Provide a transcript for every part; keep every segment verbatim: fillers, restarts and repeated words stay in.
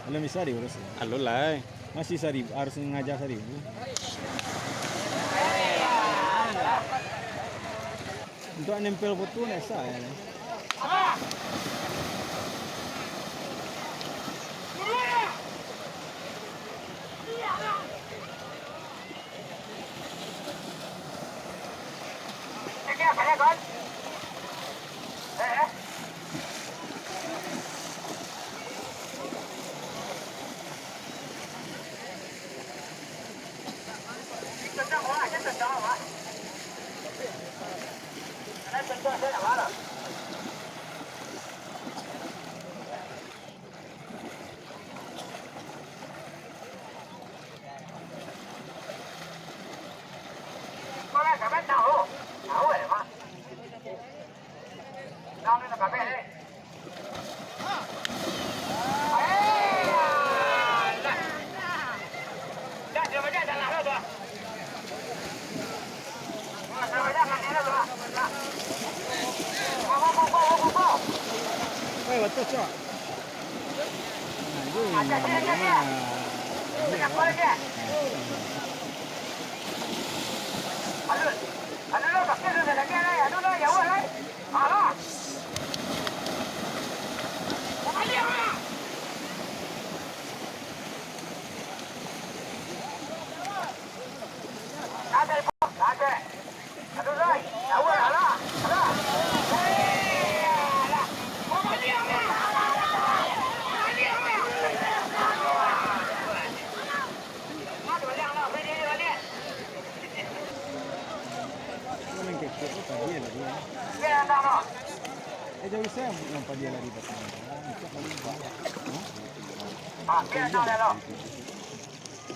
Belum bisa diurus. Alun lai. Masih saribu, harus ngaja saribu. Untuk nempel foto ndak sah ya. Main kepet tu tadi ya tadi ya. Eh, jauh saya yang tadi ya lari belakang. Mancak lari belakang. Hah?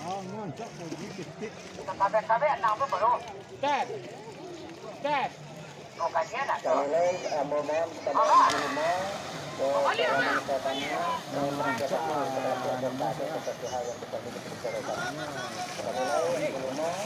Ah, mancak lari kepet. Tet. Tet. Kami lain, eh, mohon kepada yang di rumah, eh, tolong minta tanya, eh, perhatikan perhatian tentang sesuatu hal yang kita ingin bicarakan. Kami lain, di rumah.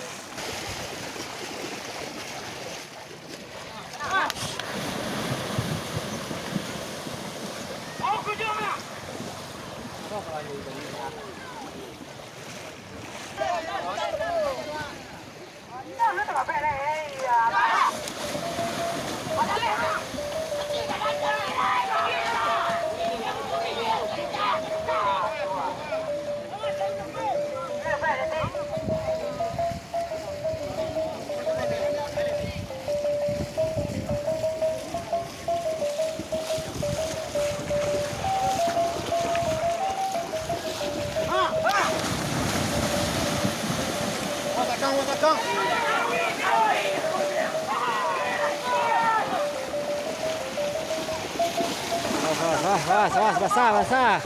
Awas, awas, awas, awas, basah, basah.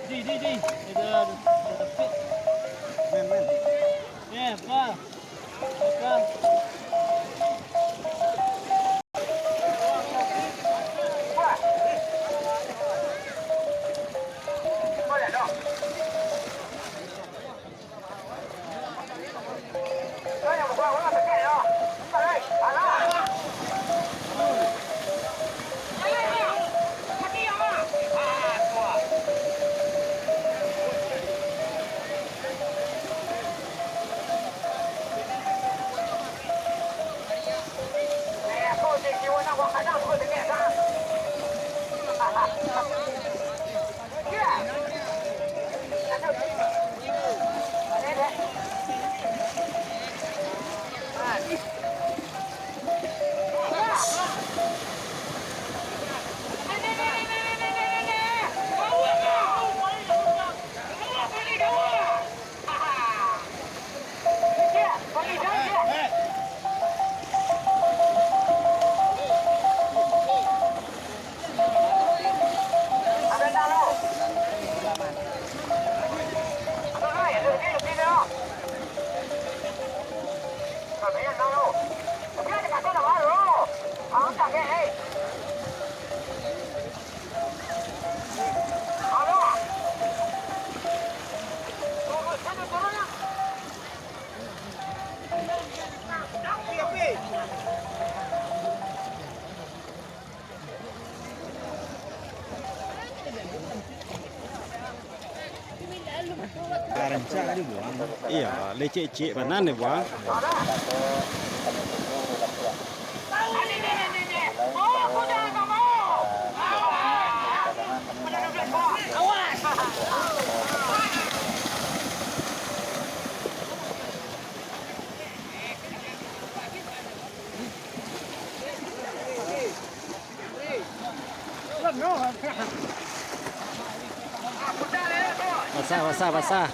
Di, di, di. Ada, ada, ada. Men, men. Ya, apa? Iyo, lecek-lecek bana dibuang. Basah, basah, basah.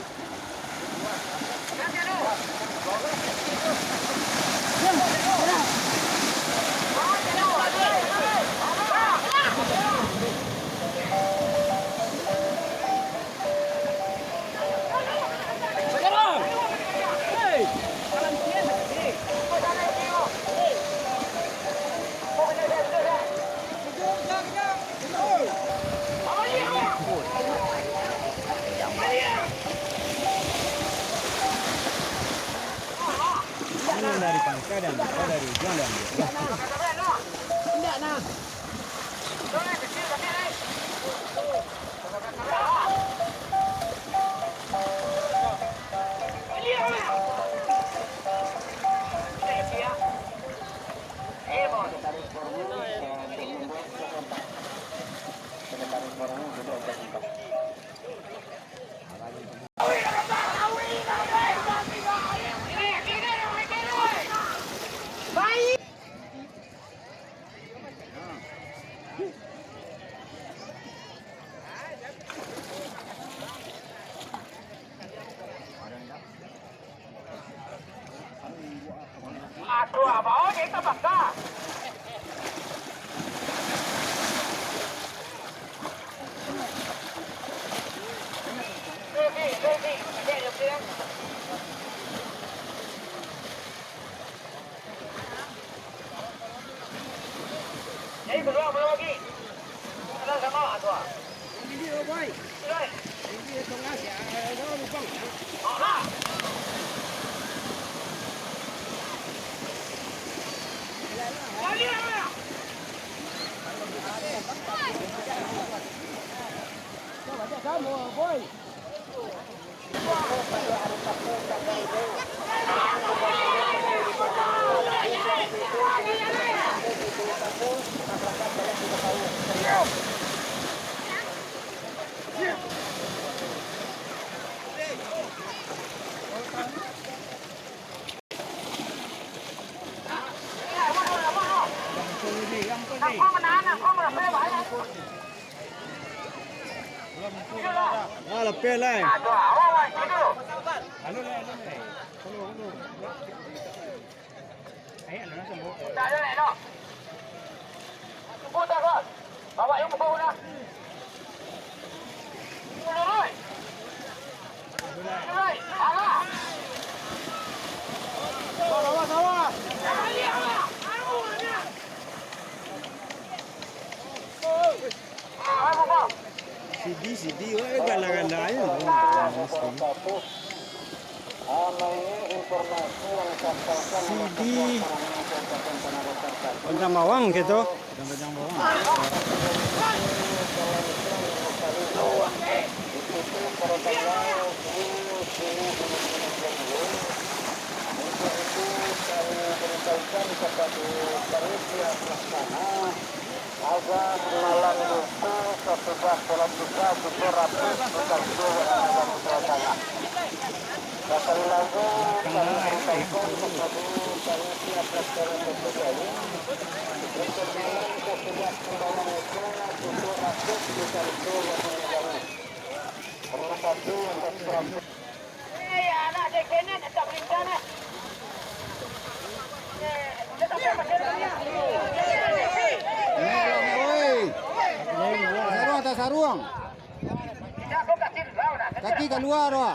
Ini dari pangka dan dari ujung dan Ah, lapeh lai. Sidi, sidi, wah, ganda-ganda aja. Sidi. Pancang bawang gitu. Pancang bawang. Azan malam itu sasudah sholat Isya tujuh ratus bukan dua yang ada di suasana. Sekali lagi, kami beritahukan kepada panitia pelaksana P P K I, untuk malam sasudah sembahyang Isya tujuh ratus bukan dua yang ada. Terima kasih atas perhatian. Oi. Tasaruang, tasaruang. Kaki kalua, doh.